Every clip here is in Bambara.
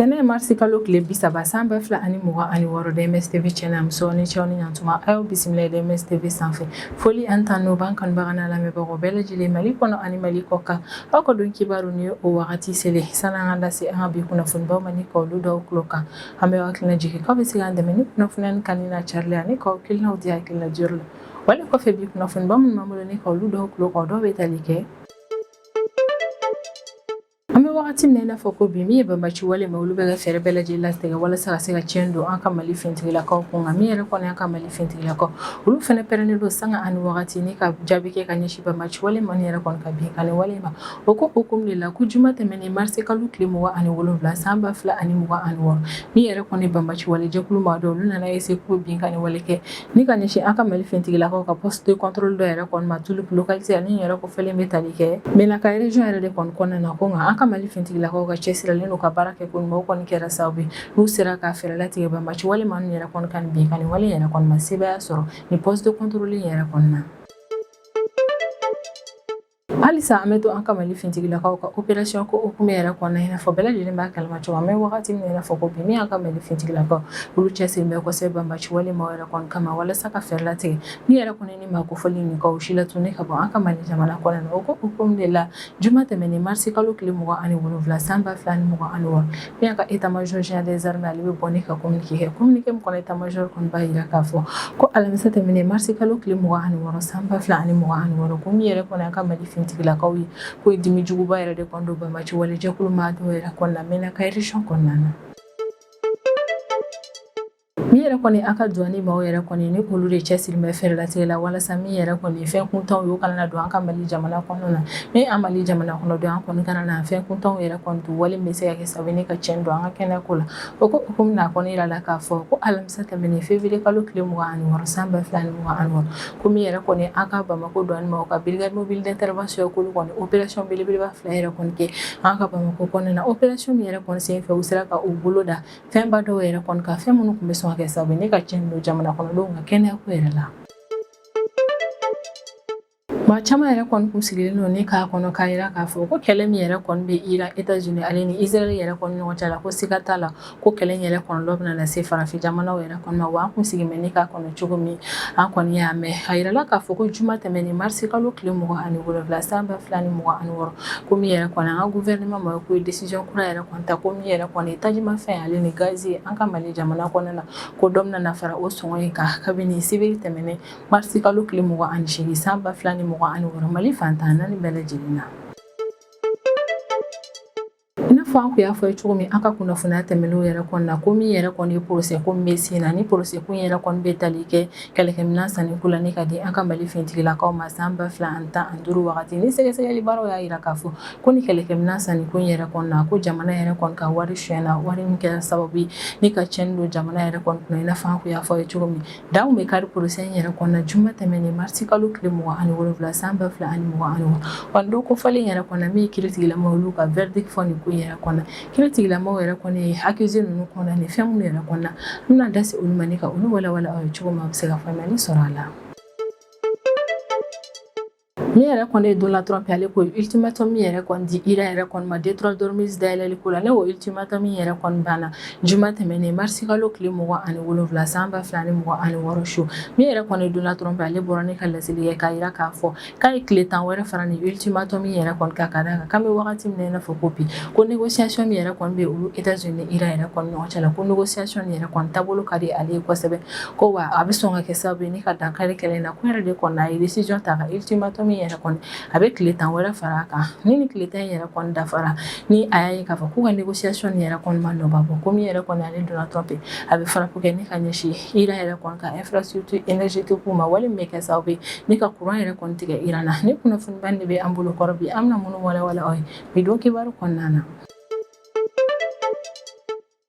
Tɛnɛ marisi kalo tile 30 san 2026, DMS TV chaîne musow ni cɛw ni ɲantuma, a y'aw bisimila DMS TV sanfɛ. Foli an tanu b'an kanubaga n'a lamɛnbagaw bɛɛ lajɛlen, Mali kɔnɔ ani Mali kɔ kan. Aw ka don kibaru ni o wagati selen. Sani an ka lase an ka bi kunnafonibaw ma ni ka olu d'aw tulo kan, an bɛ hakilina jigin k'aw bɛ se k'an dɛmɛ ni kunnafoniya nin kanuni n'a carili ani k'aw hakilinaw di hakilina jɔyɔrɔ la. Wale kɔfɛ, bi kunnafoniba minnu b'an bolo ni ka olu d'aw tulo kan, o dɔw bɛ tali kɛ: an bɛ wagati min na i n'a fɔ ko bi, min ye banbaci wale ma, olu bɛ ka fɛɛrɛ bɛɛ lajɛlen latigɛ walasa ka se ka tiɲɛ don an ka Mali finitigilakaw kun kan. Min yɛrɛ kɔni an ka Mali finitigilakaw, olu fana pɛrɛnnen don sanga ani wagati ni ka jaabi kɛ ka ɲɛsin banbaci wale ma yɛrɛ kɔni ka binkanni wale ma. O ko hukumu de la ko juma tɛmɛnen, marisi kalo tile 27 san 2026, min yɛrɛ kɔni banbaci wale jɛkulu maa dɔw, olu nana essayer k'u binkanni wale kɛ ni ka ɲɛsin an ka Mali finitigilakaw ka poste de contrôle dɔ yɛrɛ kɔni ma Tulup localité, ani yɛrɛ kofɔlen bɛ tali kɛ Menaka région yɛrɛ de kɔni kɔnɔna na. Ko nka an ka Mali finitigilakaw ka cɛsirilen don ka baara kɛ ko ɲuman, o kɔni kɛra sababu ye n'u sera ka fɛɛrɛ latigɛ banbaci wale maa ninnu yɛrɛ kɔni ka nin binkanni wale yɛrɛ kɔni ma sebaaya sɔrɔ ni poste de contrôle yɛrɛ kɔni na. Halisa an bɛ to an ka Mali finitigilakaw ka opération ko hukumu yɛrɛ kɔnɔna, i n'a fɔ bɛɛ lajɛlen b'a kalama cogo min, an bɛ wagati min na i n'a fɔ ko bi, min y'an ka Mali finitigilakaw, olu cɛsirilen bɛ kosɛbɛ banbaci wale maaw yɛrɛ kɔni kama walasa ka fɛɛrɛ latigɛ min yɛrɛ kɔni ni maa kofɔlen ninnu ka u si latunu ka bɔ an ka Mali jamana kɔnɔna na. O ko hukumu de la, juma tɛmɛnen, marisi kalo tile 27 san 2026, min y'an ka état major général des armées, ale bɛ bɔ ni ka communiqué kɛ. Communiqué min kɔnɔ, état major kɔni b'a jira k'a fɔ ko alamisa tɛmɛnen, marisi kalo tile 26 san 2026, ko min yɛrɛ kɔni an ka Mali finitigilakaw ye, k'o ye dimi juguba yɛrɛ de kɔni don banbaci wale jɛkulu maa dɔw yɛrɛ kɔni na Menaka région kɔnɔna na. Min yɛrɛ kɔni a ka douane maaw yɛrɛ kɔni, ni olu de cɛsiri bɛ fɛɛrɛ latigɛ la walasa min yɛrɛ kɔni fɛn kuntanw ye, o kana na don an ka Mali jamana kɔnɔna na. Min an Mali jamana kɔnɔ don, an kɔni kana na fɛn kuntanw yɛrɛ kɔni don wale min bɛ se ka kɛ sababu ye ka tiɲɛ don an ka kɛnɛya ko la. O ko hukumu na, kɔni yira la k'a fɔ ko alamisa tɛmɛnen, février kalo tile 26 san 2026, ko min yɛrɛ kɔni an ka Bamakɔ douane maaw ka brigade mobile d'intervention, k'olu kɔni opération belebeleba fila yɛrɛ kɔni kɛ an ka Bamakɔ kɔnɔna na. Opération min yɛrɛ kɔni senfɛ, u sera ka u bolo da fɛnba dɔw yɛrɛ kɔni kan, fɛn minnu tun bɛ sɔn ka kɛ sababu ye ne ka tiɲɛ don jamana kɔnɔdenw ka kɛnɛya ko yɛrɛ la. Maa caman yɛrɛ kɔni kun sigilen don ni k'a kɔnɔ k'a jira k'a fɔ ko kɛlɛ min yɛrɛ kɔni bɛ Iran, États-Unis ale ni Israël yɛrɛ kɔni ɲɔgɔn cɛ la, ko siga t'a la ko kɛlɛ in yɛrɛ kɔlɔlɔ bɛna lase farafin jamanaw yɛrɛ kɔni ma. Wa an kun sigilen bɛ ni k'a kɔnɔ cogo min, an kɔni y'a mɛn a yirala k'a fɔ ko juma tɛmɛnen, marisi kalo tile 27 san 2026, ko min yɛrɛ kɔni an ka gouvernement ma, ko ye décision kura yɛrɛ kɔni ta, ko min yɛrɛ kɔni tajimafɛn ale ni gazi an ka Mali jamana kɔnɔna na, ko dɔ bɛna na fara o sɔngɔ in kan kabini sibiri tɛmɛnen, marisi kalo tile 28 san 2026, Mali fan 14 bɛɛ lajɛlen na. I n'a fɔ an kun y'a fɔ ye cogo min an ka kunnafoniya tɛmɛnenw yɛrɛ kɔnɔna na, ko min yɛrɛ kɔni ye procès ko min bɛ sen na, ni procès ko in yɛrɛ kɔni bɛ tali kɛ kɛlɛkɛminɛn sanni ko la ni ka di an ka Mali finitigilakaw ma san 2015 wagati, ni sɛgɛsɛgɛli baaraw y'a jira k'a fɔ ko ni kɛlɛkɛminɛn sanni ko in yɛrɛ kɔnɔna na, ko jamana yɛrɛ kɔni ka wari sonyɛna, wari min kɛra sababu ye ni ka tiɲɛni don jamana yɛrɛ kɔni kunna. I n'a fɔ an kun y'a fɔ ye cogo min, dan bɛ kari procès in yɛrɛ kɔnɔna juma tɛmɛnen, marisi kalo tile 27 san 2026. Wa don kofɔlen yɛrɛ kɔnɔ, min ye kiiritigilamaw, olu ka verdict fɔ nin ko in yɛrɛ kɔnɔ, kiiritigilamaw yɛrɛ kɔni ye accusé ninnu kɔnɔ ni fɛn minnu yɛrɛ kɔnɔ, an bɛna da se olu ma ni ka olu walawala aw ye cogo min, a bɛ se ka faamuyali sɔrɔ a la. Min yɛrɛ kɔni ye Donald Trump, ale ko ultimatum min yɛrɛ kɔni di Iran yɛrɛ kɔni ma détroit d'Ormuz dayɛlɛli ko la, ne o ultimatum min yɛrɛ kɔni banna juma tɛmɛnen, marisi kalo tile 27 san 2026 su. Min yɛrɛ kɔni ye Donald Trump, ale bɔra ne ka laseli kɛ k'a jira k'a fɔ k'a ye tile 10 wɛrɛ fara ni ultimatum min yɛrɛ kɔni kan, ka d'a kan k'an bɛ wagati min na i n'a fɔ ko bi, ko négociation min yɛrɛ kɔni bɛ olu États-Unis ni Iran yɛrɛ kɔni ɲɔgɔn cɛ la, ko négociation yɛrɛ kɔni taabolo ka di ale ye kosɛbɛ, ko wa a bɛ sɔn ka kɛ sababu ye ni ka dankari kɛlɛ in na. Ko yɛrɛ de kɔni a ye décision ta ka ultimatum min yɛrɛ kɔni, a bɛ tile 10 wɛrɛ fara a kan. Ni tile 10 in yɛrɛ kɔni dafara, ni a y'a ye k'a fɔ k'u ka négociation nin yɛrɛ kɔni ma nɔba bɔ, ko min yɛrɛ kɔni ale Donald Trump, a bɛ frappe kɛ ni ka ɲɛsin Iran yɛrɛ kɔni ka infrastructure énergétique ma, wali min bɛ kɛ sababu ye ni ka courant yɛrɛ kɔni tigɛ Iran na. Ni kunnafoniba de bɛ an bolo kɔrɔ bi, an bɛna minnu walawala aw ye bi don kibaru kɔnɔna na.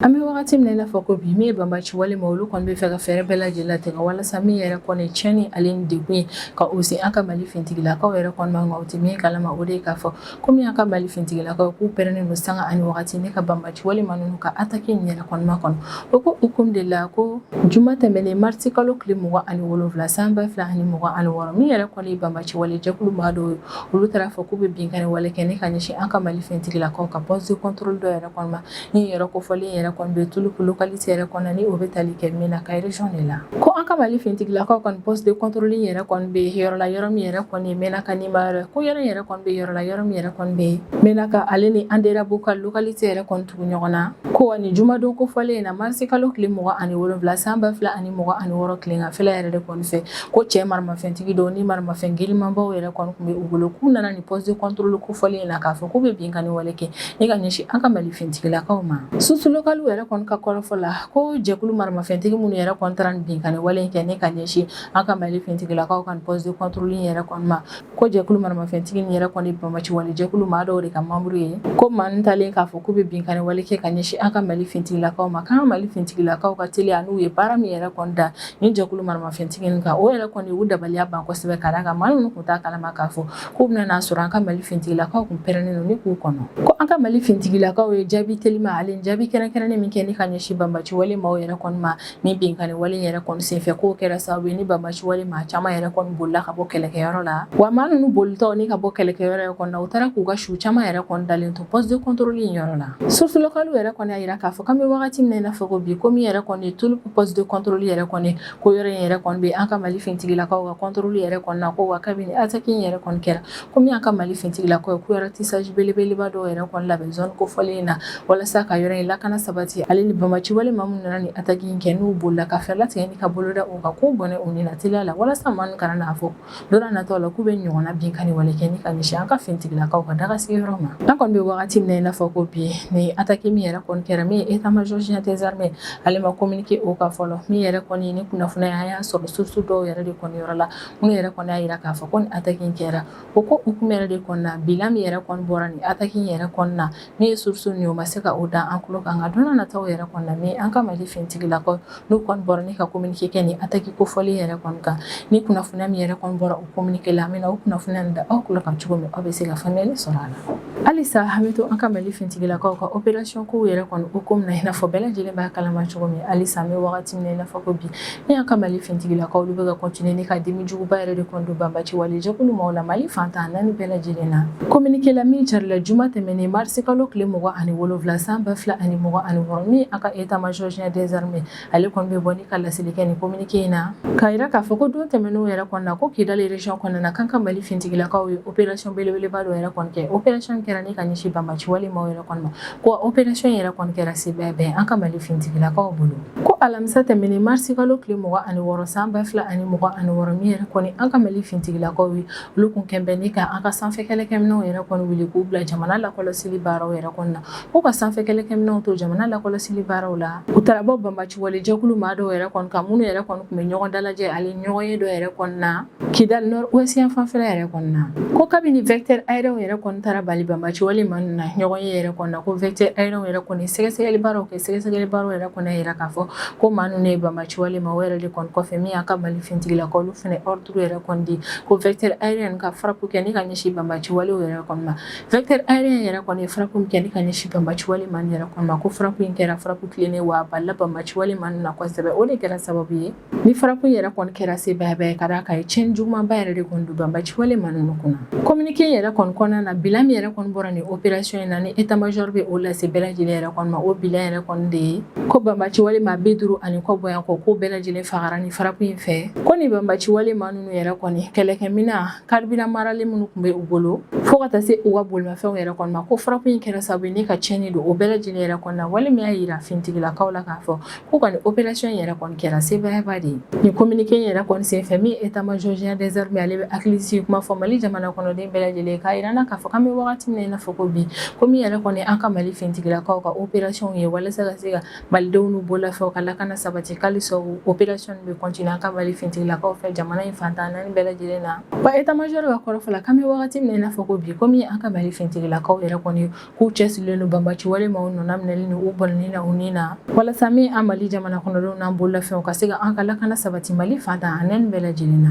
An bɛ wagati min na i n'a fɔ ko bi, min ye banbaci wale ma, olu kɔni bɛ fɛ ka fɛɛrɛ bɛɛ lajɛlen latigɛ walasa min yɛrɛ kɔni tiɲɛni ale ni degun ye ka o se an ka Mali finitigilakaw yɛrɛ kɔni ma. Nka o tɛ min kalama, o de ye k'a fɔ ko min y'an ka Mali finitigilakaw, k'u pɛrɛnnen don sanga ani wagati ne ka banbaci wale ma ninnu ka attaque in yɛrɛ kɔni makɔnɔ. O ko hukumu de la, ko juma tɛmɛnen, marisi kalo tile 27, san 2026, min yɛrɛ kɔni ye banbaci wale jɛkulu maa dɔw ye, olu taara fɔ k'u bɛ binkanni wale kɛ ne ka ɲɛsin an ka Mali finitigilakaw ka poste de contrôle dɔ yɛrɛ kɔni ma. Ni yɔrɔ kofɔlen yɛrɛ kɔni bɛ Tulupu localité yɛrɛ kɔnɔ, ni o bɛ tali kɛ Menaka région de la. Ko an ka Mali finitigilakaw kɔni poste de contrôle yɛrɛ kɔni bɛ yɔrɔ la, yɔrɔ min yɛrɛ kɔni ye Menaka ni ma yɔrɔ, ko yɔrɔ yɛrɛ kɔni bɛ yɔrɔ la, yɔrɔ min yɛrɛ kɔni bɛ Menaka ale ni Anderabo ka localité yɛrɛ kɔni tugu ɲɔgɔn na. Ko wa ni jumadon kofɔlen in na, marisi kalo tile 27, san 2026, tileganfɛla yɛrɛ de kɔni fɛ, ko cɛ maramafɛntigi dɔw ni maramafɛn girimanbaw yɛrɛ kɔni tun bɛ u bolo, k'u nana ni poste de contrôle kofɔlen in na k'a fɔ k'u bɛ binkanni wale kɛ ni ka ɲɛsin an ka Mali finitigilakaw ma. Source locale yɛrɛ kɔni ka kɔrɔfɔ la, ko jɛkulu maramafɛntigi minnu yɛrɛ kɔni taara ni binkanni wale in kɛ ne ka ɲɛsin an ka Mali finitigilakaw ka poste de contrôle in yɛrɛ kɔni ma, ko jɛkulu maramafɛntigi nin yɛrɛ kɔni banbaci wale jɛkulu maa dɔw de ka membre ye. Ko maa ninnu talen k'a fɔ k'u bɛ binkanni wale kɛ ka ɲɛsin an ka Mali finitigilakaw ma, k'an ka Mali finitigilakaw ka teliya n'u ye baara min yɛrɛ kɔni da ni jɛkulu maramafɛntigi nin kan, o yɛrɛ kɔni u dabaliya ban kosɛbɛ, ka d'a kan maa ninnu tun t'a kalama k'a fɔ k'u bɛna n'a sɔrɔ an ka Mali finitigilakaw kun pɛrɛnnen don ni k'u kɔnɔ. Ko an ka Mali finitigilakaw ye jaabi telima ale jaabi kɛrɛnkɛrɛnnen min kɛ ni ka ɲɛsin banbaci wale maaw yɛrɛ kɔni ma ni binkanni wale yɛrɛ kɔni senfɛ, k'o kɛra sababu ye ni banbaci wale maa caman yɛrɛ kɔni bolila ka bɔ kɛlɛkɛyɔrɔ la. Wa maa ninnu bolitɔ ni ka bɔ kɛlɛkɛyɔrɔ yɛrɛ kɔni na, u taara k'u ka su caman yɛrɛ kɔni dalen to poste de contrôle in yɔrɔ la. Source locale yɛrɛ kɔni y'a jira k'a fɔ k'an bɛ wagati min na i n'a fɔ ko bi, ko min yɛrɛ kɔni ye Tulupu poste de contrôle yɛrɛ kɔni, ko yɔrɔ in yɛrɛ kɔni bɛ an ka Mali finitigilakaw ka contrôle yɛrɛ kɔni na. Ko wa kabini attaque in yɛrɛ kɔni kɛra, ko min y'an ka Mali finitigilakaw ye, k'u ye ratissage belebeleba dɔw yɛrɛ kɔni labɛn zone kofɔlen in na walasa ka yɔrɔ in lakana sabati, ale ni banbaci wale maa minnu nana ni attaque in kɛ n'u bolila, ka fɛɛrɛ latigɛ ni ka boloda u kan k'u bɔnɛ u ni na teliya la, walasa maa ninnu kana n'a fɔ don nataw la k'u bɛ ɲɔgɔnna binkanni wale kɛ ni ka ɲɛsin an ka finitigilakaw ka daga sigiyɔrɔ ma. An kɔni bɛ wagati min na i n'a fɔ ko bi, ni attaque min yɛrɛ kɔni kɛra, min ye état major général des armées, ale ma communiqué o kan fɔlɔ. Min yɛrɛ kɔni ni kunnafoniya an y'a sɔrɔ source dɔw yɛrɛ de kɔni yɔrɔ la, minnu yɛrɛ kɔni y'a jira k'a fɔ ko ni attaque in kɛra, o ko hukumu yɛrɛ de kɔnɔna na, bilan min yɛrɛ kɔni bɔra ni attaque in yɛrɛ kɔnɔna na, min ye source nin ye, o ma se ka o da an tulo kan. Nka don nataw yɛrɛ kɔnɔna na, min an ka Mali finitigilakaw n'u kɔni bɔra ni ka communiqué kɛ ni attaque kofɔlen yɛrɛ kɔni kan, ni kunnafoniya min yɛrɛ kɔni bɔra o communiqué la, an bɛna o kunnafoniya nin da aw tulo kan cogo min aw bɛ se ka faamuyali sɔrɔ a la. Halisa an bɛ to an ka Mali finitigilakaw ka opération kow yɛrɛ kɔni hukumu na. I n'a fɔ bɛɛ lajɛlen b'a kalama cogo min, halisa an bɛ wagati min na i n'a fɔ ko bi, ni an ka Mali finitigilakaw, olu bɛ ka continuer ni ka dimi juguba yɛrɛ de kɔni don banbaci wale jɛkulu maaw la Mali fan 14 bɛɛ lajɛlen na. Communiqué la min carila juma tɛmɛnen, marisi kalo tile 27, san 2026, min an ka état major général des armées, ale kɔni bɛ bɔ ni ka laseli kɛ ni communiqué in na, k'a jira k'a fɔ ko don tɛmɛnenw yɛrɛ kɔnɔna na, ko Kidali région kɔnɔna na, k'an ka Mali finitigilakaw ye opération belebeleba dɔ yɛrɛ kɔni kɛ. Opération kɛra ni ka ɲɛsin banbaci wale maaw yɛrɛ kɔni ma. Ko opération yɛrɛ kɔni kɛra sebaaya bɛɛ an ka Mali finitigilakaw bolo. Ko alamisa tɛmɛnen, marisi kalo tile 26, san 2026, min yɛrɛ kɔni an ka Mali finitigilakaw ye, olu kun kɛn bɛ ni ka an ka sanfɛ kɛlɛkɛminɛnw yɛrɛ kɔni wuli k'u bila jamana lakɔlɔsili baaraw yɛrɛ kɔni na. K'u ka sanfɛ kɛlɛkɛminɛnw to jamana lakɔlɔsili baaraw la, u taara bɔ banbaci wale jɛkulu maa dɔw yɛrɛ kɔni kan, minnu yɛrɛ kɔni tun bɛ ɲɔgɔn dalajɛ ale ɲɔgɔn ye dɔ yɛrɛ kɔni na Kidali nord ouest yan fanfɛla yɛrɛ kɔni na. Ko kabini vecteur aérien yɛrɛ kɔni taara bali banbaci wale maa ninnu na ɲɔgɔn ye yɛrɛ kɔni na, ko vecteur aérien yɛrɛ kɔni sɛgɛsɛgɛli baaraw kɛ. Sɛgɛsɛgɛli baaraw yɛrɛ kɔni y'a jira k'a fɔ ko maa ninnu ye banbaci wale maa yɛrɛ de kɔni kɔfɛ. Min y'an ka Mali finitigilakaw, olu fana ordre yɛrɛ kɔni di ko vecteur aérien ka frappe kɛ ni ka ɲɛsin banbaci walew yɛrɛ kɔni ma. Vecteur aérien yɛrɛ kɔni ye frappe min kɛ ni ka ɲɛsin banbaci wale maa yɛrɛ kɔni ma, ko frappe in kɛra frappe tilennen wa a balila banbaci wale maa ninnu na kosɛbɛ. O de kɛra sababu ye ni frappe yɛrɛ kɔni kɛra sebaayaba ye, ka d'a kan a ye tiɲɛni jugumanba yɛrɛ de kɔni don banbaci wale maa ninnu kunna. Communiqué yɛrɛ kɔni kɔnɔna na, bilan min yɛrɛ kɔni bɔra ni opération in na, ni état major bɛ o lase bɛɛ lajɛlen yɛrɛ kɔni ma, o bilan yɛrɛ kɔni de ye ko banbaci wale maa 50 ani kɔ bɔyan kɔ, ko bɛɛ lajɛlen fagara ni frappe in fɛ. Ko ni banbaci wale maa ninnu yɛrɛ kɔni kɛlɛkɛminɛn, carburant maralen minnu tun bɛ u bolo, fo ka taa se u ka bolimafɛnw yɛrɛ kɔni ma, ko frappe in kɛra sababu ye ni ka tiɲɛni don o bɛɛ lajɛlen yɛrɛ kɔni na. Wale min y'a jira finitigilakaw la k'a fɔ k'u ka nin opération yɛrɛ kɔni kɛra sebaayaba de ye. Nin communiqué in yɛrɛ kɔni senfɛ, min état major général des armées, ale bɛ hakilisigi kuma fɔ Mali jamana kɔnɔden bɛɛ lajɛlen, k'a jira n na k'a fɔ k'an bɛ wagati min na i n'a fɔ ko bi, ko min yɛrɛ kɔni an ka Mali finitigilakaw ka opération ye walasa ka se ka malidenw n'u bololafɛnw ka lakana sabati k'alisa opération bɛ continuer an ka Mali finitigilakaw fɛ jamana in fan 14 bɛɛ lajɛlen na. Wa état major ka kɔrɔfɔ la, k'an bɛ wagati min na i n'a fɔ ko bi, komi an ka Mali finitigilakaw yɛrɛ kɔni k'u cɛsirilen don banbaci wale maaw nɔnaminɛli ni u bɔnɛni na u ni na, walasa min an Mali jamana kɔnɔdenw n'an bololafɛnw ka se ka an ka lakana sabati Mali fan 14 bɛɛ lajɛlen na.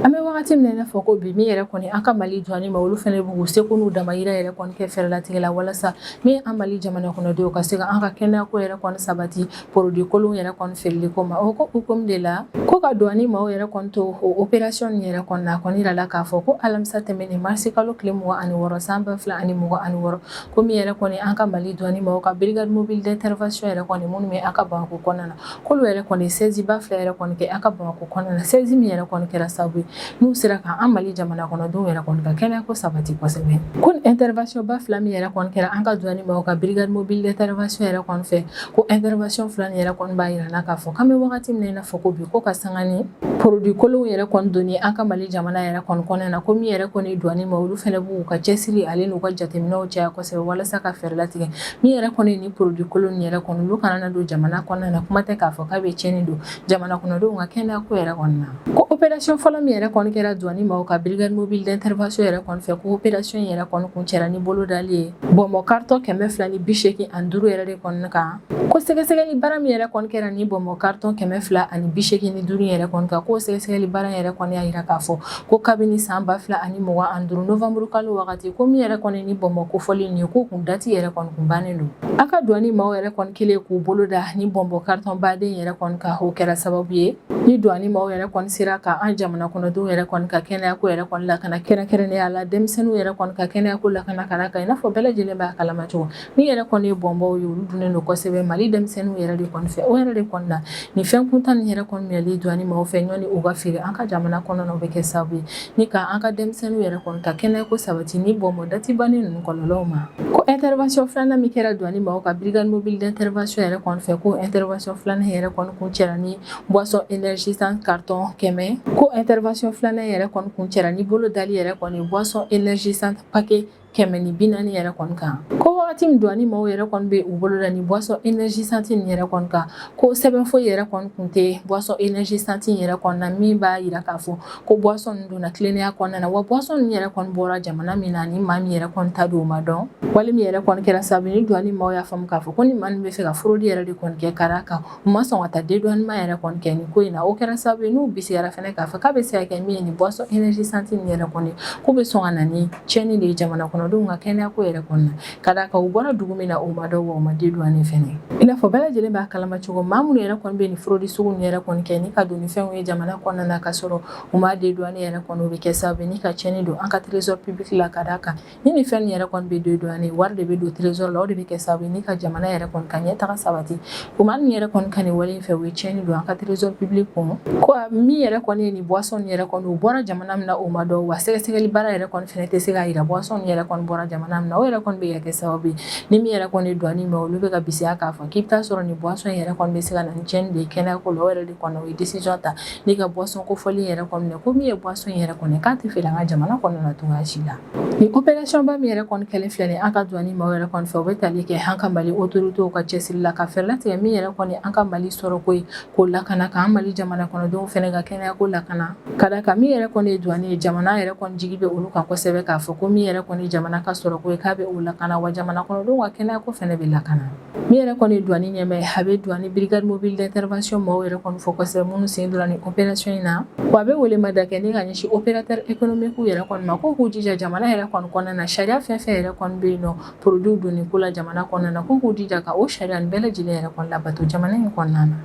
An bɛ wagati min na i n'a fɔ ko bi, min yɛrɛ kɔni an ka Mali douane ma, olu fana b'u seko n'u damayira yɛrɛ kɔni kɛ fɛɛrɛlatigɛ la, walasa min an Mali jamana kɔnɔdenw ka se ka an ka kɛnɛyako yɛrɛ kɔni sabati produit kolon yɛrɛ kɔni feereli ko ma. O ko hukumu de la, ko ka douane maaw yɛrɛ kɔni to o opération nin yɛrɛ kɔni na, a kɔni yirala k'a fɔ ko alamisa tɛmɛnen marisi kalo tile 26 san 2026, ko min yɛrɛ kɔni an ka Mali douane maaw ka brigade mobile d'intervention yɛrɛ kɔni minnu bɛ an ka Bamakɔ kɔnɔna na, k'olu yɛrɛ kɔni saisie ba fila yɛrɛ kɔni kɛ an ka Bamakɔ kɔnɔna na, saisie min yɛrɛ kɔni kɛra sababu ye n'u sera ka an Mali jamana kɔnɔdenw yɛrɛ kɔni ka kɛnɛyako sabati kosɛbɛ. Ko intervention ba fila min yɛrɛ kɔni kɛra an ka douane maaw ka brigade mobile d'intervention yɛrɛ kɔni fɛ, ko intervention fila nin yɛrɛ kɔni b'a yira n na k'a fɔ k'an bɛ wagati min na i n'a fɔ ko bi, ko ka sanga ni produit kolonw yɛrɛ kɔni donni an ka Mali jamana yɛrɛ kɔni kɔnɔna na, ko min yɛrɛ kɔni douane ma, olu fana b'u ka cɛsiri ale n'u ka jateminɛw caya kosɛbɛ walasa ka fɛɛrɛ latigɛ min yɛrɛ kɔni ni produit kolon yɛrɛ kɔni olu kana na don jamana kɔnɔna na, kuma tɛ k'a fɔ k'a bɛ tiɲɛni don jamana kɔnɔdenw ka kɛnɛya ko yɛrɛ kɔni na. Ko opération fɔlɔ min yɛrɛ kɔni kɛra douane maaw ka brigade mobile d'intervention yɛrɛ kɔni fɛ, ko opération yɛrɛ kɔni kuncɛra ni bolo dali ye bonbon carton 285 yɛrɛ de kɔni kan. Ko sɛgɛsɛgɛli baara min yɛrɛ kɔni kɛra ni bonbon carton 285 yɛrɛ kɔni kan, ko sɛgɛsɛgɛli baara yɛrɛ kɔni y'a yira k'a fɔ ko kabini san 2025 novembre kalo wagati, ko min yɛrɛ kɔni ni bonbon kofɔlen nin ye, k'o kun date yɛrɛ kɔni kun bannen don. A ka douane maaw yɛrɛ kɔni kɛlen k'u bolo da ni bonbon carton baden yɛrɛ kɔni kan, o kɛra sababu ye ni douane maaw yɛrɛ kɔni sera ka an jamana kɔnɔdenw yɛrɛ kɔni ka kɛnɛyako yɛrɛ kɔni lakana, kɛrɛnkɛrɛnnenya la denmisɛnninw yɛrɛ kɔni ka kɛnɛyako lakana, ka d'a kan i n'a fɔ bɛɛ lajɛlen b'a kalama cogo min yɛrɛ kɔni ye bonbonw ye, olu dunnen don kosɛbɛ Mali denmisɛnninw yɛrɛ de kɔni fɛ. O yɛrɛ de kɔni na, nin fɛn kuntan nin yɛrɛ kɔni minɛli douane maaw fɛ ɲɔni u ka feere an ka jamana kɔnɔna na, o bɛ kɛ sababu ye ni ka an ka denmisɛnninw yɛrɛ kɔni ka kɛnɛyako sabati ni bonbon date bannen ninnu kɔlɔlɔw ma. Ko intervention filanan min kɛra douane maaw ka brigade mobile d'intervention yɛrɛ kɔni fɛ, ko intervention filanan yɛrɛ kɔni kuncɛra ni boisson énergisante carton 100. Ko intervention filanan yɛrɛ kɔni kuncɛra ni bolo dali yɛrɛ kɔni boisson énergisante paquet 140 yɛrɛ kɔni kan. Ko wagati min douane maaw yɛrɛ kɔni bɛ u bolo da ni boisson énergisante nin yɛrɛ kɔni kan, ko sɛbɛn foyi yɛrɛ kɔni kun tɛ boisson énergisante yɛrɛ kɔni na min b'a yira k'a fɔ ko boisson nin donna tilennenya kɔnɔna na, wa boisson nin yɛrɛ kɔni bɔra jamana min na, ni maa min yɛrɛ kɔni ta don o ma dɔn. Wale min yɛrɛ kɔni kɛra sababu ni douane maaw y'a faamu k'a fɔ ko ni maa min bɛ fɛ ka fraude yɛrɛ de kɔni kɛ, ka d'a kan u ma sɔn ka taa dédouanement yɛrɛ kɔni kɛ nin ko in na, o kɛra sababu ye n'u bisigiyara fɛnɛ k'a fɔ k'a bɛ se ka kɛ min ye nin boisson énergisante nin yɛrɛ kɔni, k'u bɛ sɔn ka na ni tiɲɛni de ye jamana kɔnɔdenw ka kɛnɛya ko yɛrɛ kɔni na, ka d'a kan u bɔra dugu min na o ma dɔn, wa u ma dédouané fɛnɛ. I n'a fɔ bɛɛ lajɛlen b'a kalama cogo, maa minnu yɛrɛ kɔni bɛ nin fraude sugu nin yɛrɛ kɔni kɛ ni ka don ni fɛnw ye jamana kɔnɔna na ka sɔrɔ u ma dédouané yɛrɛ kɔni, o bɛ kɛ sababu ye ni ka tiɲɛni don an ka trésor public la, ka d'a kan ni nin fɛn nin yɛrɛ kɔni bɛ dédouané, wari de bɛ don trésor la, o de bɛ kɛ sababu ye ni ka jamana yɛrɛ kɔni ka ɲɛtaga sabati. O maa min yɛrɛ kɔni ka nin wale in fɛ, u ye tiɲɛni don an ka trésor public kun. Ko min yɛrɛ kɔni ye nin boisson nin yɛrɛ kɔni, u bɔra jamana min na o ma dɔn, wa sɛgɛsɛgɛli baara yɛrɛ kɔni fɛnɛ tɛ se k'a yira boisson nin yɛrɛ kɔni bɔra jamana min na. O yɛrɛ kɔni bɛ ka kɛ sababu ye ni min yɛrɛ kɔni ye douane ma, olu bɛ ka bisiya k'a fɔ k'i bɛ taa sɔrɔ nin boisson yɛrɛ kɔni bɛ se ka na ni tiɲɛni de ye kɛnɛya ko la. O yɛrɛ de kɔni, o ye décision ta ni ka boisson kofɔlen yɛrɛ kɔni minɛ, ko min ye boisson yɛrɛ kɔni k'a tɛ feere an ka jamana kɔnɔna na cogoya si la. Nin opération ba min yɛrɛ kɔni kɛlen filɛ nin an ka douane maaw yɛrɛ kɔni fɛ, o bɛ tali kɛ an ka Mali autorités ka cɛsiri la ka fɛɛrɛ latigɛ min yɛrɛ kɔni an ka Mali sɔrɔko ye k'o lakana, k'an Mali jamana kɔnɔdenw fɛnɛ ka kɛnɛyako lakana, ka d'a kan min yɛrɛ kɔni ye douane ye, jamana yɛrɛ kɔni jigi bɛ olu kan kosɛbɛ k'a fɔ ko min yɛrɛ kɔni jamana ka sɔrɔko ye k'a bɛ o lakana, wa jamana kɔnɔdenw ka kɛnɛyako fɛnɛ bɛ lakana. Min yɛrɛ kɔni ye douane ɲɛmaa ye, a bɛ douane brigade mobile d'intervention maaw yɛrɛ kɔni fo kosɛbɛ minnu sen donna nin opération in na, wa a bɛ welemada kɛ ni ka ɲɛsin opérateur économique yɛrɛ kɔni ma, k'u k'u jija jamana yɛrɛ kɔni kɔnɔna na, sariya fɛn fɛn yɛrɛ kɔni bɛ yen nɔ produit donni ko la jamana kɔnɔna na, k'u k'u jija ka o sariya nin bɛɛ lajɛlen yɛrɛ kɔni labato jamana in kɔnɔna na.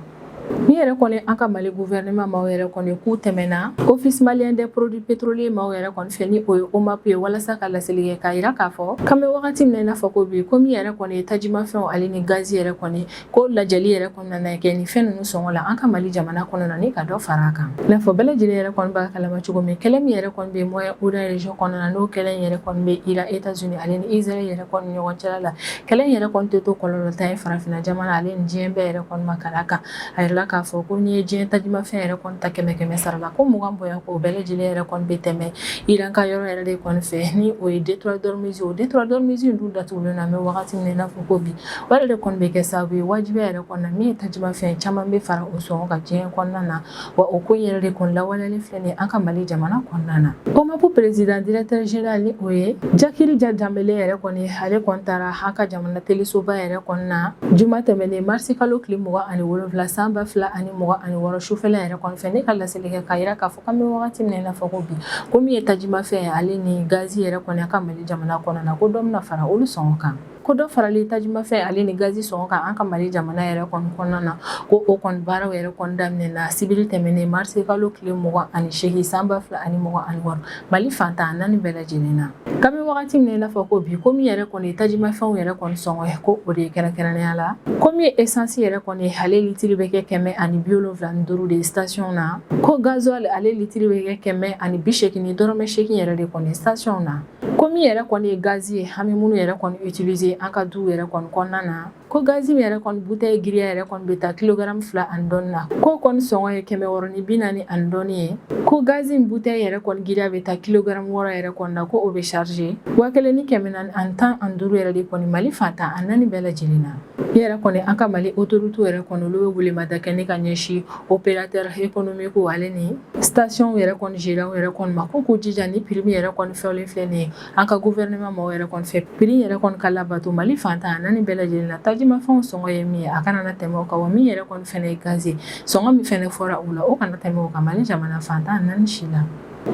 Min yɛrɛ kɔni an ka Mali gouvernement maaw yɛrɛ kɔni k'u tɛmɛna Office malien des produits pétroliers maaw yɛrɛ kɔni fɛ, ni o ye OMAP ye, walasa ka laseli kɛ k'a yira k'a fɔ k'an bɛ wagati min na i n'a fɔ ko bi, ko min yɛrɛ kɔni ye tajimafɛnw ale ni gazi yɛrɛ kɔni, ko lajɛli yɛrɛ kɔni nana kɛ nin fɛn ninnu sɔngɔ la an ka Mali jamana kɔnɔna na, ni ka dɔ fara a kan. I n'a fɔ bɛɛ lajɛlen yɛrɛ kɔni b'a kalama cogo min, kɛlɛ min yɛrɛ kɔni bɛ Moyen-Orient région kɔnɔna na, n'o kɛlɛ in yɛrɛ kɔni bɛ Iran, États-Unis ale ni Israël yɛrɛ kɔni ɲɔgɔn cɛla la, kɛlɛ in yɛrɛ kɔni tɛ to kɔlɔlɔtan ye farafinna jamana ale ni diɲɛ bɛɛ yɛrɛ kɔni ma, ka d'a kan a yɛrɛ yirala k'a fɔ ko n'i ye diɲɛ tajimafɛn yɛrɛ kɔni ta kɛmɛ kɛmɛ sara la, ko 20 bɔɲɔgɔn ko o bɛɛ lajɛlen yɛrɛ kɔni bɛ tɛmɛ Iran ka yɔrɔ yɛrɛ de kɔni fɛ, ni o ye détroit d'Ormuz. O détroit d'Ormuz in dun datugulen na, an bɛ wagati min na i n'a fɔ ko bi, o yɛrɛ de kɔni bɛ kɛ sababu ye wajibiya yɛrɛ kɔni na, min ye tajimafɛn caman bɛ fara o sɔngɔ kan diɲɛ kɔnɔna na. Wa o ko in yɛrɛ de kɔni lawaleyalen filɛ nin ye an ka Mali jamana kɔnɔna na. OMAP président directeur général, ni o ye Jakiri Ja Danbele yɛrɛ kɔni, ale kɔni taara an ka jamana telesoba yɛrɛ kɔni na juma tɛmɛnen, marisi kalo tile 27, san 2026, sufɛla yɛrɛ kɔni fɛ, ne ka laseli kɛ k'a yira k'a fɔ k'an bɛ wagati min na i n'a fɔ ko bi, ko min ye tajimafɛn ale ni gazi yɛrɛ kɔni an ka Mali jamana kɔnɔna na, ko dɔ bɛna fara olu sɔngɔ kan. Ko dɔ farali tajimafɛn ale ni gazi sɔngɔ kan an ka Mali jamana yɛrɛ kɔni kɔnɔna na, ko o kɔni baaraw yɛrɛ kɔni daminɛna sibiri tɛmɛnen, marisi kalo tile 28, san 2026, Mali fan 14 bɛɛ lajɛlen na. K'an bɛ wagati min na i n'a fɔ ko bi, ko min yɛrɛ kɔni ye tajimafɛnw yɛrɛ kɔni sɔngɔ ye, ko o de ye kɛrɛnkɛrɛnnenya la, ko min ye esansi yɛrɛ kɔni, ale litiri bɛ kɛ 175 de ye station na, ko gasoil ale litiri bɛ kɛ 180.8 yɛrɛ de kɔni station na, ko min yɛrɛ kɔni ye gazi ye, an bɛ minnu yɛrɛ kɔni utiliser an ka duw yɛrɛ kɔni kɔnɔna na, ko gazi min yɛrɛ kɔni bouteille giriya yɛrɛ kɔni bɛ taa kilogaramu 2 ani dɔɔni na, k'o kɔni sɔngɔ ye 640 ani dɔɔni ye, ko gazi in bouteille yɛrɛ kɔni giriya bɛ taa kilogaramu 6 yɛrɛ kɔni na, ko o bɛ charger 1415 yɛrɛ de kɔni Mali fan 14 bɛɛ lajɛlen na. I yɛrɛ kɔni, an ka Mali autorité yɛrɛ kɔni, olu bɛ welemada kɛ ne ka ɲɛsin opérateur économique ale ni station yɛrɛ kɔni gérant yɛrɛ kɔni ma, ko k'u jija ni prix min yɛrɛ kɔni fɔlen filɛ nin ye an ka gouvernement maaw yɛrɛ kɔni fɛ, prix yɛrɛ kɔni ka labato Mali fan 14 bɛɛ lajɛlen na. Tajimafɛnw sɔngɔ ye min ye, a kana na tɛmɛ o kan, wa min yɛrɛ kɔni fɛnɛ ye gazi sɔngɔ min fɛnɛ fɔra u la, o kana tɛmɛ o kan Mali jamana fan 14 si la.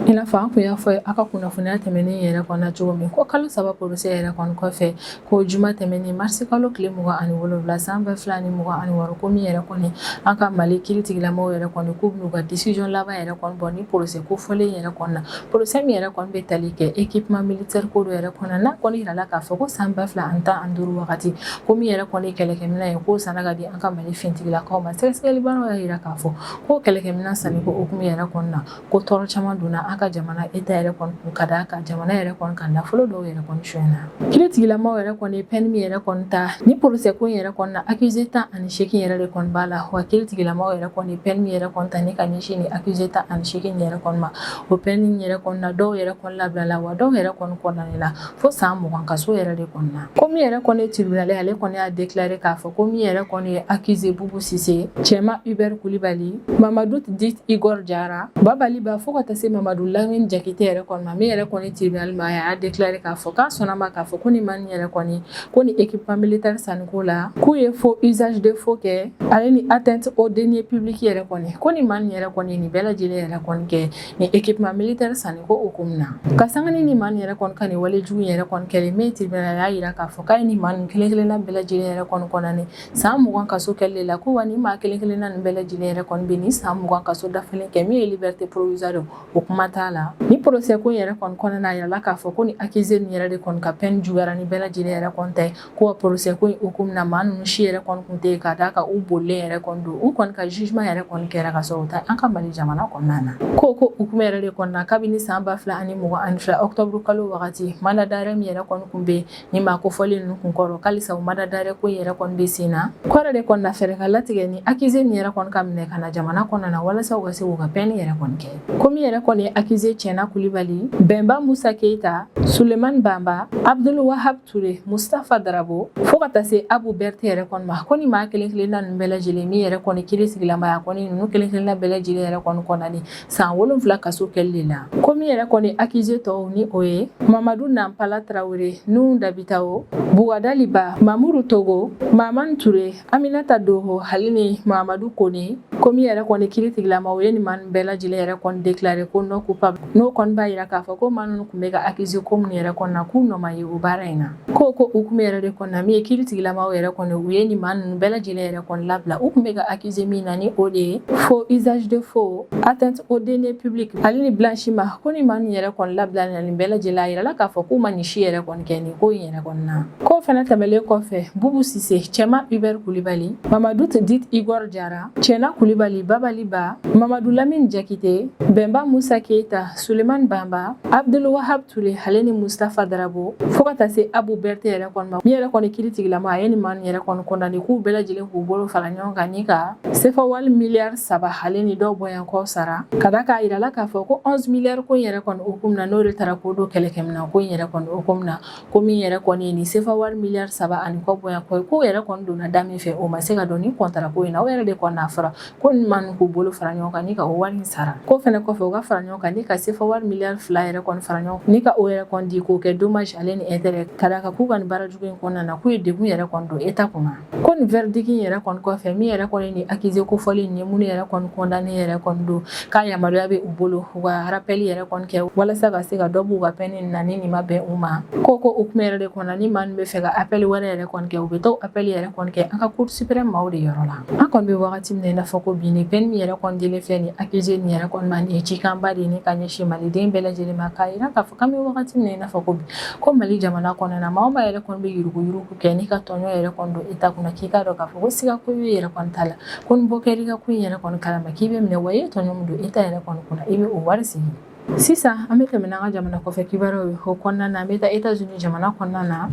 I n'a fɔ an kun y'a fɔ a ka kunnafoniya tɛmɛnen yɛrɛ kɔnɔ cogo min, ko kalo 3 procès yɛrɛ kɔni kɔfɛ, ko juma tɛmɛnen, marisi kalo tile 27, san 2026, ko min yɛrɛ kɔni an ka Mali kiiritigilamaw yɛrɛ kɔni, k'u bɛn'u ka décision laban yɛrɛ kɔni bɔ ni procès ko fɔlen yɛrɛ kɔni na, procès min yɛrɛ kɔni bɛ tali kɛ équipement militaire ko dɔ yɛrɛ kɔnɔ n'a kɔni yirala k'a fɔ ko san 2015 wagati, ko min yɛrɛ kɔni kɛlɛkɛminɛn ye, k'o sanna ka di an ka Mali finitigilakaw ma. Sɛgɛsɛgɛli baaraw y'a yira k'a fɔ ko kɛlɛkɛminɛn sanni ko hukumu yɛrɛ kɔni na, ko tɔɔrɔ caman donna an ka jamana État yɛrɛ kɔni kun, ka d'a kan jamana yɛrɛ kɔni ka nafolo dɔw yɛrɛ kɔni sonyɛna. Kiiritigilamaw yɛrɛ kɔni ye peine min yɛrɛ kɔni ta ni procès ko in yɛrɛ kɔni na, accusé 18 yɛrɛ de kɔni b'a la. Wa kiiritigilamaw yɛrɛ kɔni ye peine min yɛrɛ kɔni ta ni ka ɲɛsin ni accusé 18 yɛrɛ kɔni ma, o peine yɛrɛ kɔni na, dɔw yɛrɛ kɔni labilala, wa dɔw yɛrɛ kɔni condamné la fo san 20 kaso yɛrɛ de kɔni na. Ko min yɛrɛ kɔni ye tribunal, ale kɔni y'a déclaré k'a fɔ ko min yɛrɛ kɔni ye accusé Bubu Sise, Cɛma Hubert Kulibali, Mamadu dit Igor Jara, Babali Ba, fo ka taa se Mamadu Lamine Jakite yɛrɛ kɔni ma, min yɛrɛ kɔni tribunal ma, a y'a déclaré k'a fɔ k'a sɔnna ma k'a fɔ ko ni maa nin yɛrɛ kɔni, ko ni équipement militaire sanniko la, k'u ye faux usage de faux kɛ, ale ni atteinte aux deniers publics yɛrɛ kɔni, ko ni maa nin yɛrɛ kɔni nin bɛɛ lajɛlen yɛrɛ kɔni kɛ ni équipement militaire sanniko hukumu na. Ka sanga ni maa nin yɛrɛ kɔni ka nin wale jugu yɛrɛ kɔni kɛlen min, tribunal y'a yira k'a fɔ k'a ye ni maa nin kelen kelenna bɛɛ lajɛlen yɛrɛ kɔni condamné san 20 kaso kɛli la, ko wa ni maa kelen kelenna nin bɛɛ lajɛlen yɛrɛ kɔni bɛ ni san 20 kaso dafalen kɛ, min ye liberté provisoire, o kuma t'a la. Ni procès ko yɛrɛ kɔni kɔnɔna, a yirala k'a fɔ ko ni accusé nin yɛrɛ de kɔni ka peine juguyara ni bɛɛ lajɛlen yɛrɛ kɔni ta ye, ko wa procès ko in hukumu na, maa ninnu si yɛrɛ kɔni kun tɛ yen, ka d'a kan u bolilen yɛrɛ kɔni don, u kɔni ka jugement yɛrɛ kɔni kɛra ka sɔrɔ u ta an ka Mali jamana kɔnɔna na. Ko hukumu yɛrɛ de kɔnɔna na, kabini san 2022 octobre kalo wagati, mandat d'arrêt min yɛrɛ kɔni kun bɛ ni maa kofɔlen ninnu kun kɔrɔ, k'alisa o mandat d'arrêt ko in yɛrɛ kɔni bɛ sen na. Ko yɛrɛ de kɔni na, fɛɛrɛ ka latigɛ ni accusé nin yɛrɛ kɔni ka minɛ ka na jamana kɔnɔna na, walasa u ka se k'u ka peine yɛrɛ kɔni kɛ. Ko min yɛrɛ kɔni ye accusé Cɛna Kulibali, Bɛnba Musa Keyita, Sulemani Banba, Abdul Wahab Ture, Mustafa Darabo, fo ka taa se Abu Bɛrite yɛrɛ kɔni ma, ko ni maa kelen kelenna ninnu bɛɛ lajɛlen, min yɛrɛ kɔni kiiri sigilamaya kɔni ninnu kelen kelenna bɛɛ lajɛlen yɛrɛ kɔni condamné san 7 kaso kɛli de la. Ko min yɛrɛ kɔni accusé tɔw, ni o ye Mamadu Nanpala Tarawele, Nuhu Dabitawo, Bugadali Ba, Mamuru Togo, Mamani Ture, Aminata Doho, ale ni Mamadu Kone, ko min yɛrɛ kɔni kiiri tigilama, o ye nin maa ninnu bɛɛ lajɛlen yɛrɛ kɔni déclaré ko non coupable, n'o kɔni b'a yira k'a fɔ ko maa ninnu tun bɛ ka accusé ko minnu yɛrɛ kɔni na, k'u nɔ ma ye o baara in na. Ko hukumu yɛrɛ de kɔni na, min ye kiiri tigilamaw yɛrɛ kɔni, u ye nin maa ninnu bɛɛ lajɛlen yɛrɛ kɔni labila, u tun bɛ ka accusé min na, ni o de ye faux usage de faux, atteinte aux deniers publics ale ni blanchiment, ko ni maa ninnu yɛrɛ kɔni labila na nin bɛɛ lajɛlen, a yirala k'a fɔ k'u ma nin si yɛrɛ kɔni kɛ nin ko in yɛrɛ kɔni na. K'o fana tɛmɛlen kɔfɛ, Bubu Sise, Cɛma Hubert Kulibali, Mamadu dit Igor Jara, Cɛna Kulibali, Kulibali, Babali Ba, Mamadu Lamine Jakite, Bɛnba Musa Keyita, Sulemani Banba, Abdul Wahab Ture ale ni Mustafa Darabo, fo ka taa se Abu Bɛrite yɛrɛ kɔni ma. Min yɛrɛ kɔni kiri tigilama, a ye nin maa yɛrɛ kɔni condamné k'u bɛɛ lajɛlen k'u bolo fara ɲɔgɔn kan ni ka sefa wari miliyari 3 ale ni dɔw bɔyankɔ sara, ka da k'a yirala k'a fɔ ko 11 miliyari ko in yɛrɛ kɔni hukumu na, n'o de taara k'o don kɛlɛkɛminɛn ko in yɛrɛ kɔni hukumu na, ko min yɛrɛ kɔni ye nin sefa wari miliyari 3 ani kɔ bɔyankɔ ye, k'o yɛrɛ kɔni donna da min fɛ, o ma se ka dɔn. Ni kɔntara ko in na, o yɛrɛ de kɔni n'a fɔra ko nin maa k'u bolo fara ɲɔgɔn kan ni ka o wari in sara. Ko fɛnɛ kɔfɛ, u ka fara ɲɔgɔn kan ni ka sefa wari miliyari 2 yɛrɛ kɔni fara ɲɔgɔn ni ka o yɛrɛ kɔni di k'o kɛ dommage ale ni intérêt, ka d'a kan k'u ka nin baara jugu in kɔnɔna na, k'u ye degun yɛrɛ kɔni don État kunna. Ko nin verdict in yɛrɛ kɔni kɔfɛ, min yɛrɛ kɔni ni accusé kofɔlen nin ye, minnu yɛrɛ kɔni condamné yɛrɛ kɔni don, k'a yamaruya bɛ u bolo u ka rappel yɛrɛ kɔni kɛ walasa ka se ka dɔ b'u ka peine na ni nin ma bɛn u ma. Ko o kuma yɛrɛ de kɔnɔ, ni maa min bɛ fɛ ka appel wɛrɛ yɛrɛ kɔni kɛ, u bɛ taa appel yɛrɛ kɔni kɛ an ka Cour suprême maaw de yɔrɔ la. An kɔni bɛ wagati min na i n'a fɔ ko bi, ni peine min yɛrɛ kɔni dilen filɛ nin accusé nin yɛrɛ kɔni ma, nin ye cikanba de ye ne ka ɲɛsin maliden bɛɛ lajɛlen ma, k'a yira k'a fɔ k'an bɛ wagati min na i n'a fɔ ko bi, ko Mali jamana kɔnɔna na, maa o maa yɛrɛ kɔni bɛ yuruguyurugu kɛ n'i ka tɔɲɔ yɛrɛ kɔni don État kunna, k'i k'a dɔn k'a fɔ ko siga ko b'i yɛrɛ kɔni t'a la, ko ni bɔ kɛra i ka ko in yɛrɛ kɔni kalama, k'i bɛ minɛ, wa i ye tɔɲɔ min don État yɛrɛ kɔni kunna, i bɛ o wari segin. Sisan an bɛ tɛmɛ n'an ka jamana kɔfɛ kibaruyaw ye. O kɔnɔna na, an bɛ taa États-Unis jamana kɔnɔna na.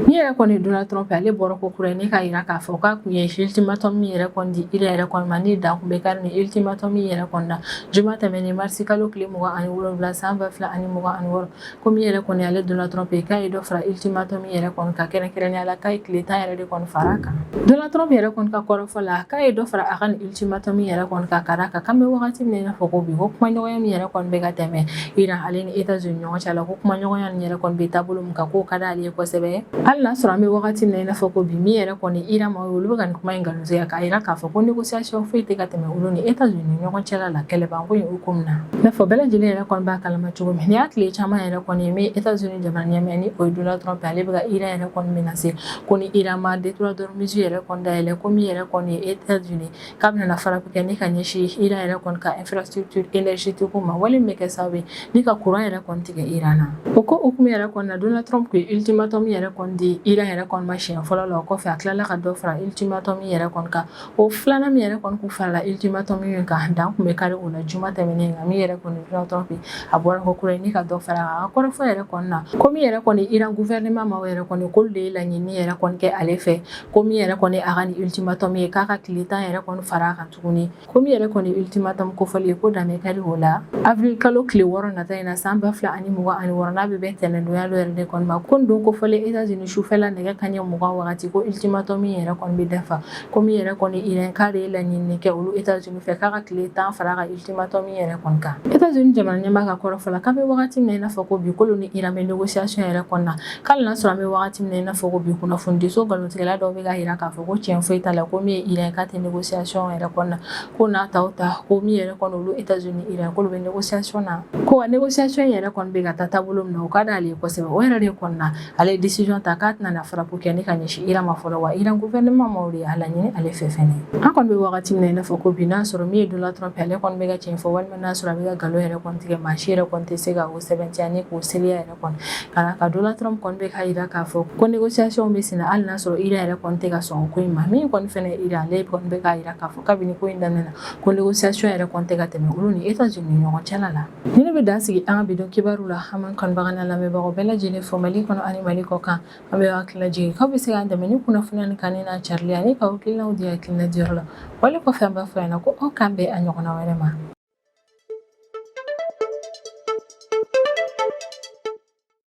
Min yɛrɛ kɔni Donald Trump, ale bɔra ko kura ye ne k'a yira k'a fɔ k'a kun ye ultimatum min yɛrɛ kɔni di Iran yɛrɛ kɔni ma, ni dan kun bɛ kari ni ultimatum min yɛrɛ kɔni na juma tɛmɛnen, marisi kalo tile 27 san 2026, ko min yɛrɛ kɔni ale Donald Trump ye, k'a ye dɔ fara ultimatum min yɛrɛ kɔni kan, kɛrɛnkɛrɛnnenya la k'a ye tile 10 yɛrɛ de kɔni fara a kan. Donald Trump yɛrɛ kɔni ka kɔrɔfɔ la, k'a ye dɔ fara a ka nin ultimatum min yɛrɛ kɔni kan, ka d'a kan k'an bɛ wagati min na i n'a fɔ ko bi, ko kumaɲɔgɔnya min yɛrɛ kɔni bɛ ka tɛmɛ Iran ale ni États-Unis ɲɔgɔn cɛ la, ko kumaɲɔgɔnya nin yɛrɛ kɔni bɛ taabolo min kan, k'o ka d'ale ye kosɛbɛ. Hali n'a sɔrɔ an bɛ wagati min na i n'a fɔ ko bi, min yɛrɛ kɔni Iran maaw ye, olu bɛ ka nin kuma in nkalontigiya, k'a yira k'a fɔ ko négociation foyi tɛ ka tɛmɛ olu ni États-Unis ni ɲɔgɔn cɛla la kɛlɛbanko in hukumu na. I n'a fɔ bɛɛ lajɛlen yɛrɛ kɔni b'a kalama cogo min, nin y'a tile caman yɛrɛ kɔni ye min États-Unis jamana ɲɛmaa, ni o ye Donald Trump, ale bɛ ka Iran yɛrɛ kɔni menacer ko ni Iran ma détroit d'Ormuz yɛrɛ kɔni dayɛlɛ, ko min yɛrɛ kɔni ye États-Unis, k'a bɛna frappe kɛ ni ka ɲɛsin Iran yɛrɛ kɔni ka infrastructure énergétique ma, wali min bɛ kɛ sababu ye ni ka courant yɛrɛ kɔni tigɛ Iran na. O ko hukumu yɛrɛ kɔni na, Donald Trump ye ultimatum yɛrɛ kɔni di Iran yɛrɛ kɔni ma siɲɛ fɔlɔ la. O kɔfɛ, a tilala ka dɔ fara ultimatum yɛrɛ kɔni kan. O filanan min yɛrɛ kɔni kun farala ultimatum min kan, dan kun bɛ kari o la juma tɛmɛnen. Nka min yɛrɛ kɔni Donald Trump, a bɔra ko kura ye ni ka dɔ fara a ka kɔrɔfɔ yɛrɛ kɔni na, ko min yɛrɛ kɔni Iran gouvernement maaw yɛrɛ kɔni, k'olu de ye laɲini yɛrɛ kɔni kɛ ale fɛ, ko min yɛrɛ kɔni a ka ni ultimatum ye, k'a ka tile 10 yɛrɛ kɔni fara a kan tuguni, ko min yɛrɛ kɔni ultimatum kofɔli ye, ko dan bɛ kari o la avril kalo tile 6 nata in na san 2026, n'a bɛ bɛn tɛnɛndonya dɔ yɛrɛ de kɔni ma. Ko nin don kofɔlen, États-Unis sufɛla nɛgɛ kanɲɛ 20 wagati, ko ultimatum min yɛrɛ kɔni bɛ dafa, ko min yɛrɛ kɔni Iran k'a de ye laɲini kɛ olu États-Unis fɛ k'a ka tile 10 fara a ka ultimatum min yɛrɛ kɔni kan. États-Unis jamana ɲɛmaa ka kɔrɔfɔ la, k'an bɛ wagati min na i n'a fɔ ko bi, k'olu ni Iran bɛ négociation yɛrɛ kɔni na, k'ale n'a sɔrɔ an bɛ wagati min na i n'a fɔ ko bi, kunnafonidiso nkalontigɛla dɔw bɛ ka yira k'a fɔ ko tiɲɛ foyi t'a la, ko min ye Iran k'a tɛ négociation yɛrɛ kɔni na, ko n'a taw ta, ko min yɛrɛ kɔni olu États-Unis Iran k'olu bɛ négociation na, ko wa négociation yɛrɛ kɔni bɛ ka taa taabolo min na, o ka d'ale ye kosɛbɛ. O yɛrɛ de kɔni na, ale ye décision ta k'a tɛna na frappe kɛ ni ka ɲɛsin Iran ma fɔlɔ, wa Iran gouvernement maaw de y'a laɲini ale fɛ fɛnɛ. An kɔni bɛ wagati min na i n'a fɔ ko bi, n'a sɔrɔ min ye Donald Trump, ale kɔni bɛ ka tiɲɛ fɔ walima n'a sɔrɔ a bɛ ka nkalon yɛrɛ kɔni tigɛ, maa si yɛrɛ kɔni tɛ se ka o sɛbɛntiya ni k'o seliya yɛrɛ kɔni ka Donald Trump kɔni bɛ ka yira k'a fɔ ko négociation bɛ sen na, hali n'a sɔrɔ Iran yɛrɛ kɔni tɛ ka sɔn o ko in ma. Min kɔni fɛnɛ Iran, ale kɔni bɛ k'a yira k'a fɔ kabini ko in daminɛ na, ko négociation yɛrɛ kɔni tɛ ka tɛmɛ olu ni États-Unis ni ɲɔgɔn cɛla la. Ni ne bɛ dan sigi an ka bi don kibaru la. An b'an kanubaga n'a lamɛnbagaw bɛɛ lajɛlen fo Mali kɔnɔ ani Mali kɔ kan. An bɛ hakilina jigin k'aw bɛ se k'an dɛmɛ ni kunnafoniya ni kanni n'a carili ani k'aw hakilinaw di hakilina diyɔrɔ la. Wale kɔfɛ, an b'a fɔ ɲɛna ko aw k'an bɛn a ɲɔgɔnna wɛrɛ ma.